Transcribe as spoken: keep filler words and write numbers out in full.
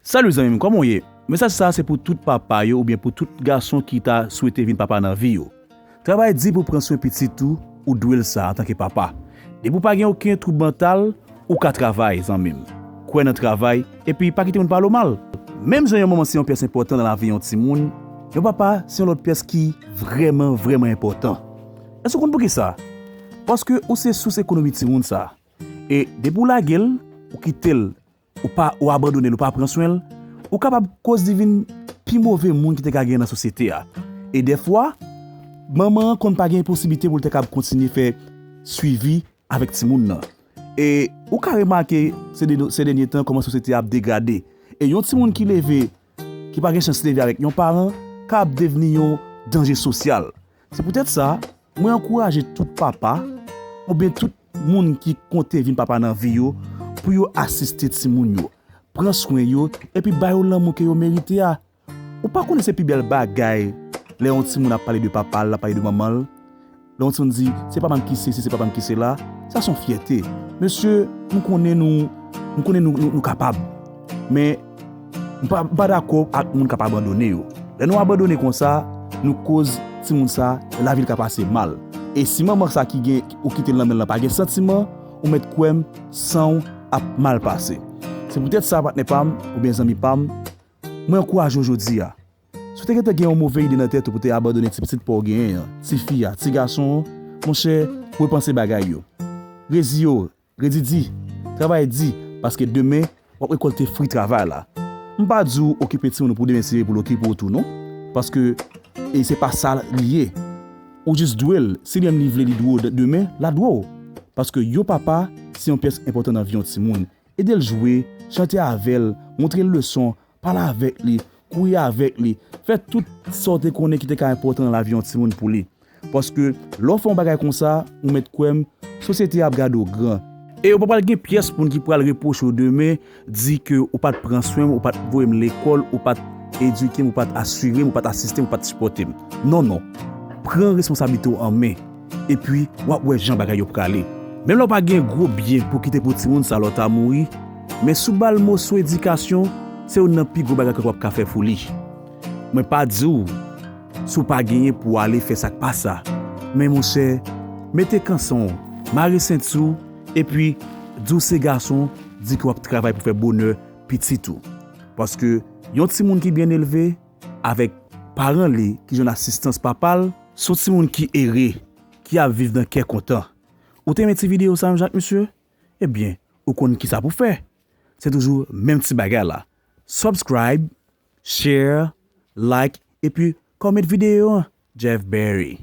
Salut zanmi m, kòman w ye? Mesaj sa a se pou tout papa yo oubyen pou tout gason ki ta swete vin papa nan vi yo. Travay di pou pran swen pitit ou, ou dwe l sa antanke papa. Depi w pa gen okenn twoub mantal, ou ka travay, zanmi m. Kwè nan travay, epi pa kite moun pale w mal. Menm jan yon manman se yon pyès enpòtan nan lavi yon timoun, yon papa se yon lòt pyès ki vrèman, vrèman enpòtan. Èske w konn poukisa? Paske ou se sous ekonomi timoun sa. E depi w lage l, ou kite l, ou pa, ou abandone l, ou pa pran swen l, ou kapab koz li vin pi move moun ki te ka gen nan sosyete a. E dèfwa, manman an konn pa gen posiblite pou l te kab kontinye fè swivi avèk timoun nan. E ou ka remake se de, se dènye tan kòman sosyete a ap degrade. E yon timoun ki leve, ki pa gen chans leve avèk yon paran, ka ap devni yon danje sosyal. Se poutèt sa, mwen ankouraje tout papa, oubyen tout moun ki konte vin papa nan vi yo, pou yo asiste timoun yo, pran swen yo, epi ba yo lanmou ke yo merite a. Ou pa konnen se pi bèl bagay lè yon timoun ap pale de papa l, l ap pale de manman l. Lè yon timoun di, "Se papa m ki sesi, se papa m ki sela," sa se yon fyète. Mesye, m konnen nou, m konnen nou, nou, nou kapab. Men, m pa, m pa dakò ak moun k ap abandone yo. Lè nou abandone konsa, nou koz timoun sa, lavi l ka pase mal. E si manman sa ki gen, ou kite l nan men l lan pa gen santiman, ou mèt kwè m, san w ap mal pase. Se poutèt sa, patnè pa m, oubyen zanmi pa m, mwen ankouraje w jodi a. Si w te gentan gen yon move ide nan tèt ou pou te abandone ti pitit pa w genyen an, tifi a, ti gason an, monchè, repanse bagay yo. Reziye w, redi di, travay di, paske demen, w ap rekòlte fwi travay la. M pa di w okipe timoun ou pou demen se pou l okipe w tou, non. Paske, e se pa sa li ye. Ou jis dwe l, si li menm li vle li dwe w de-, demen, l a dwe w. Paske yon papa, se yon pyès enpòtan nan vi yon timoun. Ede l jwe, chante avè l, montre l leson, pale avèk li, kouri avèk li, fè tout sa w te konnen ki te ka enpòtan nan lavi yon timoun pou li. Paske, lè w fè yon bagay konsa, ou mèt kwè m, sosyete a ap gade w gran. E ou pa pral gen pyès moun ki pral repwoche w demen, di ke ou pa t pran swen m, ou pa t voye m lekòl, ou pa t edike m, ou pa t asire m, ou pa t asiste m, ou pa t sipòte m. Non, non. Pran responsablite w an men. Epi, w ap wè jan bagay yo prale. Menm lè w pa gen gwo byen pou kite pou timoun sa lè w ta mouri, men si w ba l moso edikasyon, se youn nan pi gwo bagay ke w ap ka fè pou li. Mwen pa di w si w pa genyen pou w ale fè sa k pa sa. Men monchè, mete kanson w, mare senti w, epi di w se gason, di ke w ap travay pou fè bonè pitit ou. Paske yon timoun ki byen elve, avèk paran li ki jwenn asistans papa l, se yon timoun ki ere, ki ap viv nan kè kontan. Ou te renmen ti videyo sa menm jan ak misye? Ebyen, ou konn kisa pou fè. Se toujou menm ti bagay la. Subscribe, share, like, epi comment videyo an. Jeff Berry.